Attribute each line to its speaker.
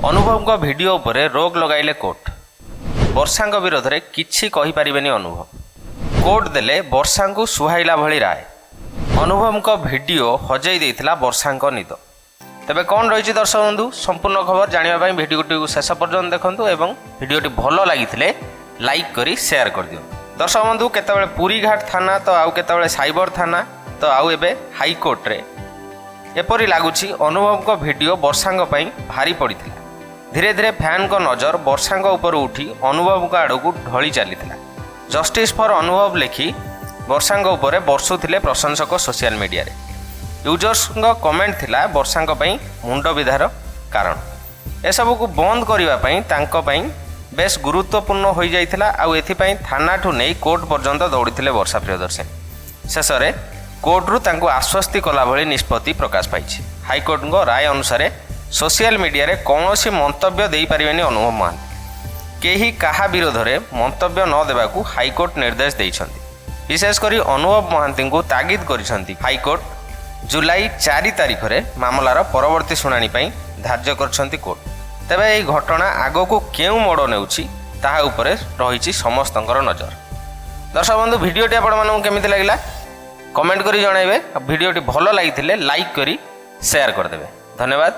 Speaker 1: ଅନୁଭବଙ୍କ ଭିଡ଼ିଓ ଉପରେ ରୋକ୍ ଲଗାଇଲେ କୋର୍ଟ। ବର୍ଷାଙ୍କ ବିରୋଧରେ କିଛି କହିପାରିବେନି ଅନୁଭବ। କୋର୍ଟ ଦେଲେ ବର୍ଷାଙ୍କୁ ସୁହାଇଲା ଭଳି ରାୟ। ଅନୁଭବଙ୍କ ଭିଡ଼ିଓ ହଜେଇ ଦେଇଥିଲା ବର୍ଷାଙ୍କ ନିଦ। ତେବେ କ'ଣ ରହିଛି, ଦର୍ଶକ ବନ୍ଧୁ, ସମ୍ପୂର୍ଣ୍ଣ ଖବର ଜାଣିବା ପାଇଁ ଭିଡ଼ିଓଟିକୁ ଶେଷ ପର୍ଯ୍ୟନ୍ତ ଦେଖନ୍ତୁ ଏବଂ ଭିଡ଼ିଓଟି ଭଲ ଲାଗିଥିଲେ ଲାଇକ୍ କରି ସେୟାର କରିଦିଅନ୍ତୁ। ଦର୍ଶକ ବନ୍ଧୁ, କେତେବେଳେ ପୁରୀଘାଟ ଥାନା ତ ଆଉ କେତେବେଳେ ସାଇବର ଥାନା ତ ଆଉ ଏବେ ହାଇକୋର୍ଟରେ। ଏପରି ଲାଗୁଛି ଅନୁଭବଙ୍କ ଭିଡ଼ିଓ ବର୍ଷାଙ୍କ ପାଇଁ ଭାରି ପଡ଼ିଥିଲା। ଧୀରେ ଧୀରେ ଫ୍ୟାନ୍ଙ୍କ ନଜର ବର୍ଷାଙ୍କ ଉପରୁ ଉଠି ଅନୁଭବଙ୍କ ଆଡ଼କୁ ଢଳି ଚାଲିଥିଲା। ଜଷ୍ଟିସ୍ ଫର୍ ଅନୁଭବ ଲେଖି ବର୍ଷାଙ୍କ ଉପରେ ବର୍ଷୁଥିଲେ ପ୍ରଶଂସକ ସୋସିଆଲ ମିଡ଼ିଆରେ। ୟୁଜର୍ସଙ୍କ କମେଣ୍ଟ ଥିଲା ବର୍ଷାଙ୍କ ପାଇଁ ମୁଣ୍ଡବିନ୍ଧାର କାରଣ। ଏସବୁକୁ ବନ୍ଦ କରିବା ପାଇଁ ତାଙ୍କ ପାଇଁ ବେଶ ଗୁରୁତ୍ୱପୂର୍ଣ୍ଣ ହୋଇଯାଇଥିଲା। ଆଉ ଏଥିପାଇଁ ଥାନାଠୁ ନେଇ କୋର୍ଟ ପର୍ଯ୍ୟନ୍ତ ଦୌଡ଼ିଥିଲେ ବର୍ଷା ପ୍ରିୟଦର୍ଶିନୀ। ଶେଷରେ କୋର୍ଟରୁ ତାଙ୍କୁ ଆଶ୍ୱସ୍ତି କଲା ଭଳି ନିଷ୍ପତ୍ତି ପ୍ରକାଶ ପାଇଛି। ହାଇକୋର୍ଟଙ୍କ ରାୟ ଅନୁସାରେ ସୋସିଆଲ ମିଡ଼ିଆରେ କୌଣସି ମନ୍ତବ୍ୟ ଦେଇପାରିବେନି ଅନୁଭବ ମହାନ୍ତି। କେହି କାହା ବିରୋଧରେ ମନ୍ତବ୍ୟ ନ ଦେବାକୁ ହାଇକୋର୍ଟ ନିର୍ଦ୍ଦେଶ ଦେଇଛନ୍ତି। ବିଶେଷ କରି ଅନୁଭବ ମହାନ୍ତିଙ୍କୁ ତାଗିଦ କରିଛନ୍ତି ହାଇକୋର୍ଟ। ଜୁଲାଇ 4 ତାରିଖରେ ମାମଲାର ପରବର୍ତ୍ତୀ ଶୁଣାଣି ପାଇଁ ଧାର୍ଯ୍ୟ କରିଛନ୍ତି କୋର୍ଟ। ତେବେ ଏହି ଘଟଣା ଆଗକୁ କେଉଁ ମୋଡ଼ ନେଉଛି, ତାହା ଉପରେ ରହିଛି ସମସ୍ତଙ୍କର ନଜର। ଦର୍ଶକ ବନ୍ଧୁ, ଭିଡ଼ିଓଟି ଆପଣମାନଙ୍କୁ କେମିତି ଲାଗିଲା, କମେଣ୍ଟ କରି ଜଣାଇବେ। ଆଉ ଭିଡ଼ିଓଟି ଭଲ ଲାଗିଥିଲେ ଲାଇକ୍ କରି ସେୟାର କରିଦେବେ। ଧନ୍ୟବାଦ।